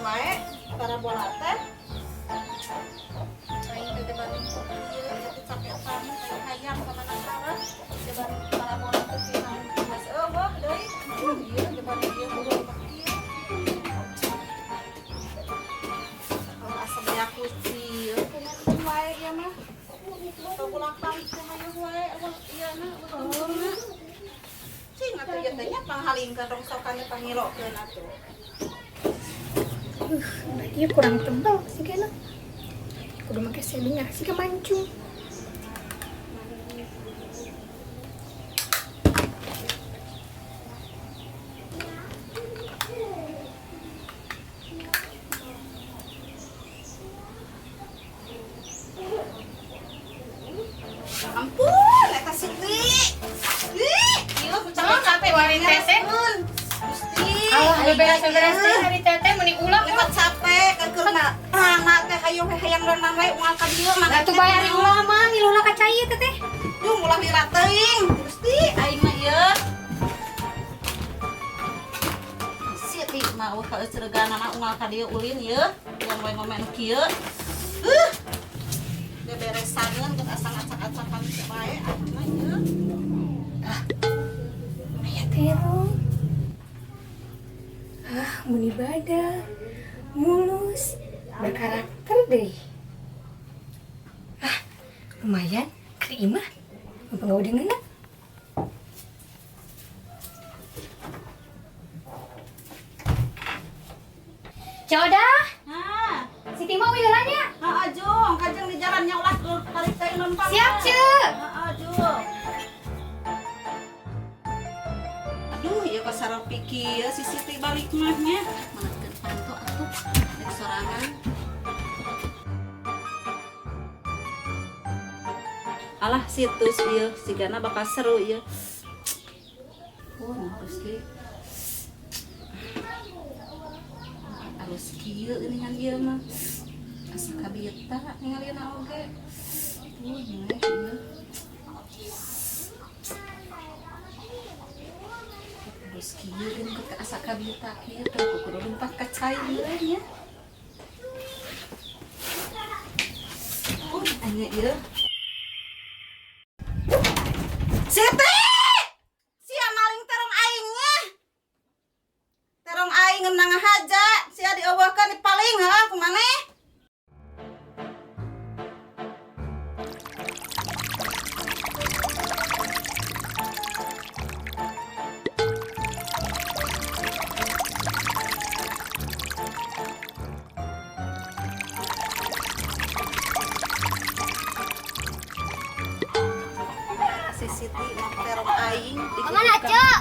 Wae para bola teh. Aing teh banding ieu teh capek banget aing hayang ka mana jaban para bola teh tina geus eueuh deui. Ieu jaban ieu kudu kieu. Oh, asa beak kuci kumaha wae ieu mah. Teu bolak-balik teh hayu wae ieu na tungtungna. Cing atuh ieu teh nya panghalingkeun rongsokan teh pangilokeun atuh. Berarti kurang tebal sih kayaknya. Kudu make shading sih ke mancung. Ampun, eta Siti. Ih, ieu ku capek-capek Warin teteh. Gusti. Alah, beberes-beres teh hari teteh meni ulah. Lewat capek keur na teh hayu hayang renang we unggal ka dieu mah. Atuh bayar ulah mah ngiluhna ka cai ieu teteh. Duh, ulah lila teuing. Gusti, aing mah ieu. Siti mah eueuh kaeucreganana unggal ka dieu ulin ieu. Yang we ngomen kieu. Beberesaneun geus asa ngacak-acakan wae atuh mah ieu. Aya terong. Ah, mun ibadah, mulus, berkarakter deh. Ah, lumayan, keur imah. Mumpung udah ngeunah. Coda, Nah, Siti mau heula nya. heeh Jung, kajeng di jalannya ulah tarik teh numpang. Siap, Ceu. Heeh, Jung. Aduh, ieu pasar pikir si Siti balik mah nya. Manakeun panto atuh rek sorangan. Alah situs ieu sigana bakal seru ieu. Oh, Gusti. Alus kieu geuningan ieu mah. Asa kabita ningalina oge. Tuh, ieu ieu. Alus kieu geuning ke asa kabita kieu teh kudu lompat ka cai ieu nya. Oh, anya ieu. Siti! Sia maling terong aing nya. Terong aing ngeunang ngahaja, sia dieuweuhkeun dipaling heuh ku maneh. Si Siti mau terong aing. Kemana, Cok?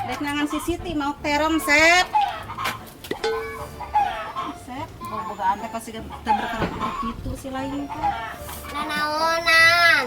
Dek nangan si Siti mau terong, Sep. Sep, bobogaan teh pasti teu berkarakter kitu si lain teh. Nanaonan.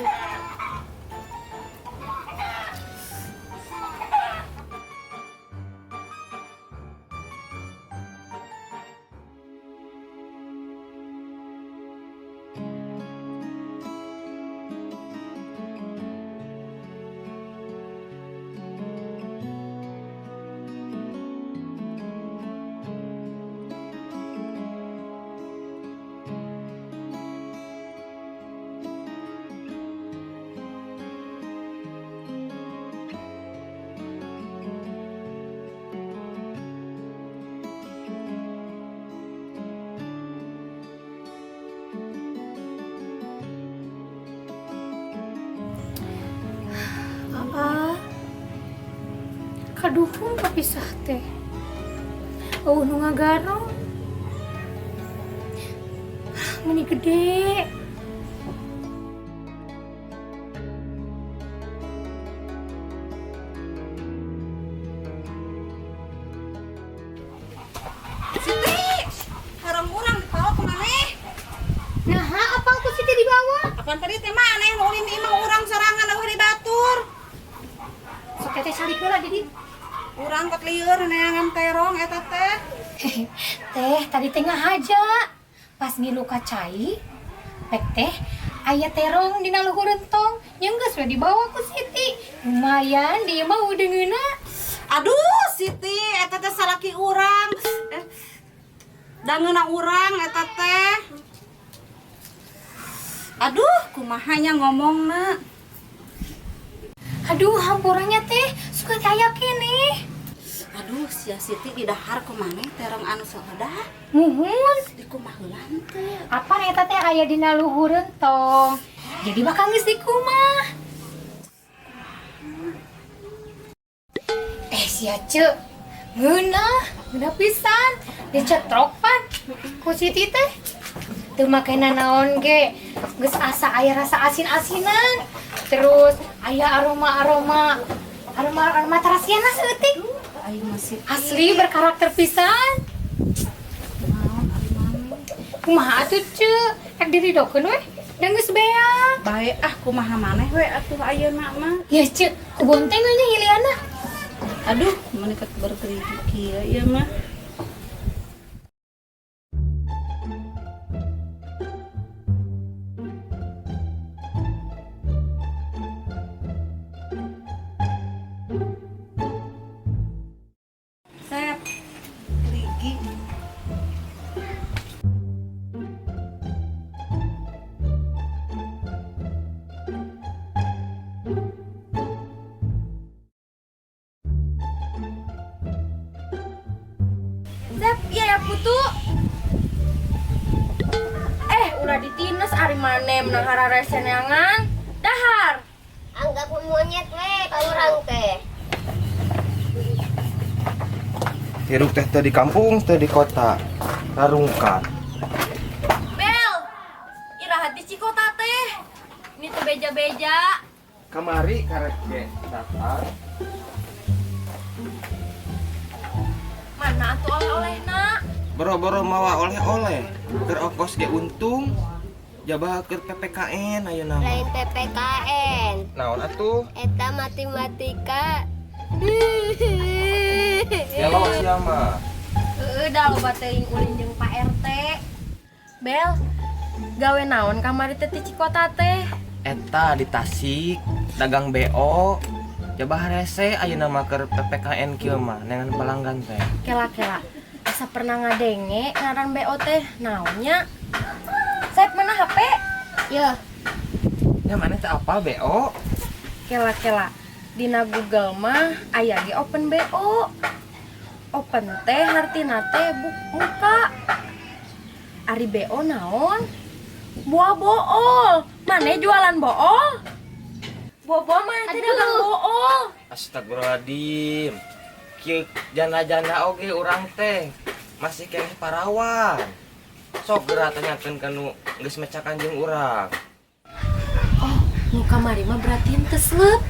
Apa? Kaduhung kapisah teh. Oh, nu ngagarong. Meni gede. Siti, terong urang dibawa ku maneh? Nah, apa ku Siti dibawa? Apaan tadi teh maneh nu ulin di imah urang sorangan eueuh di batur. Sok teh calik heula di dieu. Urang ket lieur neangan terong eta teh. Teh, tadi teh ngahaja. Pas ngilu ka cai, pek teh aya terong dina luhureun tong. Nya geus we dibawa ku Siti. Lumayan dieu mah udah ngeunah. Aduh, Siti, eta teh salaki urang. Da ngeunah urang eta teh. Aduh, kumaha nya ngomongna. Aduh, hampuranya teh suka aya keneh. Aduh, sia Siti didahar ku maneh terong anu soda. Muhun. Dikumaha teh? Apa eta teh aya dina luhureun tong. Jadi bakal geus dikumah. Eh sia Ceu, ngeunah, ngeunah pisan. Dicetrok pan ku Siti teh. Teu make nanaon ge, geus asa aya rasa asin-asinan. Terus aya aroma-aroma aroma-aroma tarasiana saeutik. Ayo masih Asli berkarakter pisan. Naon ari maneh? Kumaha atuh Ceu? Rek diridokeun we. Da geus beak. Bae ah kumaha maneh we atuh ayeuna mah. Ya Ceu, ku bonteng we nya hiliana. Aduh, meuni bergerigi kieu ieu mah. Sep, gerigi. Sep, iya ya putu. Eh, ulah ditines ari maneh menang hararese neangan. Dahar. Anggap monyet we ka urang teh. Hirup teh teu di kampung, teu di kota. Rarungkat. Bel. Iraha di Cikota teh. Ini teh beja-beja. Kamari karek ge datang. Mana atuh oleh-olehna? Boro-boro mawa oleh-oleh. Keur ongkos ge untung. Jabah keur PPKN ayeuna mah. Lain PPKN. Naon atuh? Eta matematika. Gelo sia mah. Heeh, da loba teuing ulin jeung Pak RT. Bel, gawe naon kamari teh ti Cikota teh? Eta di Tasik dagang BO. Jabah rese ayeuna mah keur PPKN kieu mah neangan pelanggan teh. Kela-kela. Asa pernah ngadenge ngaran BO teh naonnya? Sep, mana HP? Yo, Ya mana teh apa BO? Kela-kela. Dina Google mah aya ge open BO. Open teh hartina teh muka. Ari BO naon? Buah bool. Mane jualan bool? Buah-buah mana teh dagang bool? Astagfirullahaladzim. Kieu janda-janda oge urang teh masih keneh parawan. Sok geura tanyakeun ka nu geus mecakan jeung urang. Oh, nu kamari mah berarti henteu slep.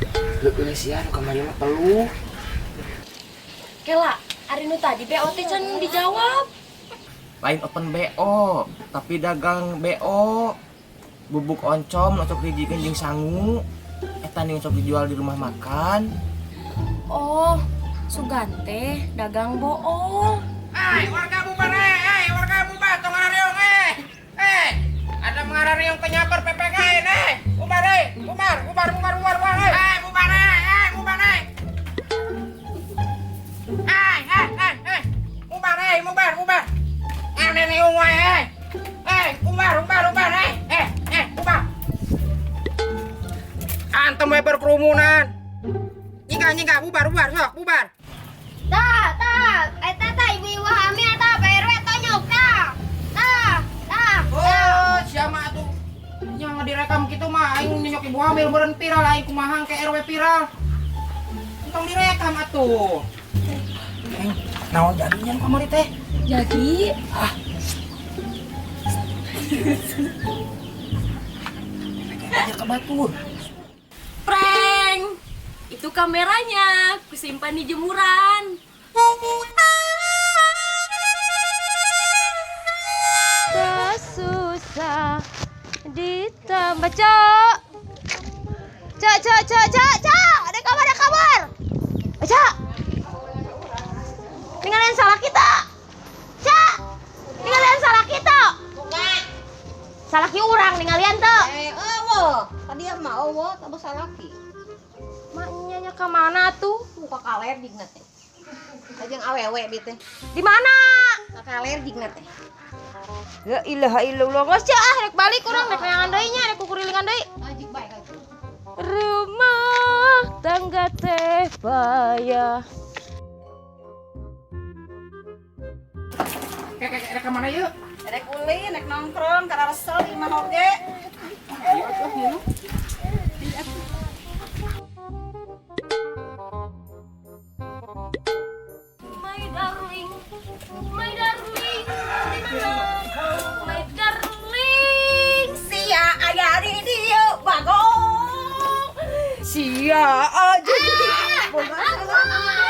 Heueuh sia nu kamari mah peluh. Kela, ari nu tadi BO teh can dijawab. Lain open BO, tapi dagang BO. Bubuk oncom nu sok dijikeun jeung sangu. Eta nu sok dijual di rumah makan. Oh, sugan teh dagang bool. Hai, warga bubar, eh, warga bubar, tong ngarareong, eh. Eh, ada mengarareong penyabar PPKN, eh. Bubar, eh, bubar, bubar, bubar, bubar, bubar, eh. Eh, bubar, eh, bubar, eh. Eh, eh, eh, eh. Bubar, eh, bubar, bubar. Ngarareong wae, eh. Eh, bubar, bubar, bubar, eh. Eh, eh, bubar. Antem we berkerumunan. Nyingkah, nyingkah, bubar, bubar, sok, bubar. Tah, tah, eta tah ibu-ibu hamil tah Pak RW tonyok tah. Tah, tah. Oh, siapa atuh? Yang direkam gitu mah aing nyok ibu hamil meureun viral aing kumaha ke RW viral. Entong direkam atuh. Neng, naon jadinya nu kamari teh? Jadi, Ah. Aja ke batur. Prank. Itu kameranya, kusimpan di jemuran. Susah ditambah cok. Cok, cok, cok, cok, cok. Ada kabar, ada kabar. Cok. Tinggalin salah kita. Cok. Tinggalin salah kita. Salah ki urang ningalian tuh. Eh, eueuh. Tadi mah eueuh, teu salaki. Maknya nya ka mana tuh? Muka kaler digna teh. Jeung awewe bi teh. Di mana? Kakaler jigna teh. La ilaha illallah. Geus ah rek balik urang rek neangan deui nya, rek kukurilingan deui. Ajik bae ka itu. Rumah tangga teh payah. Kayak rek ka mana yeuh? Rek ulin, rek nongkrong, karena resel di imah oge. Ayo atuh ngilu. My darling, di mana kau, my darling? Sia aya di dieu bagong. Sia aja. Boga.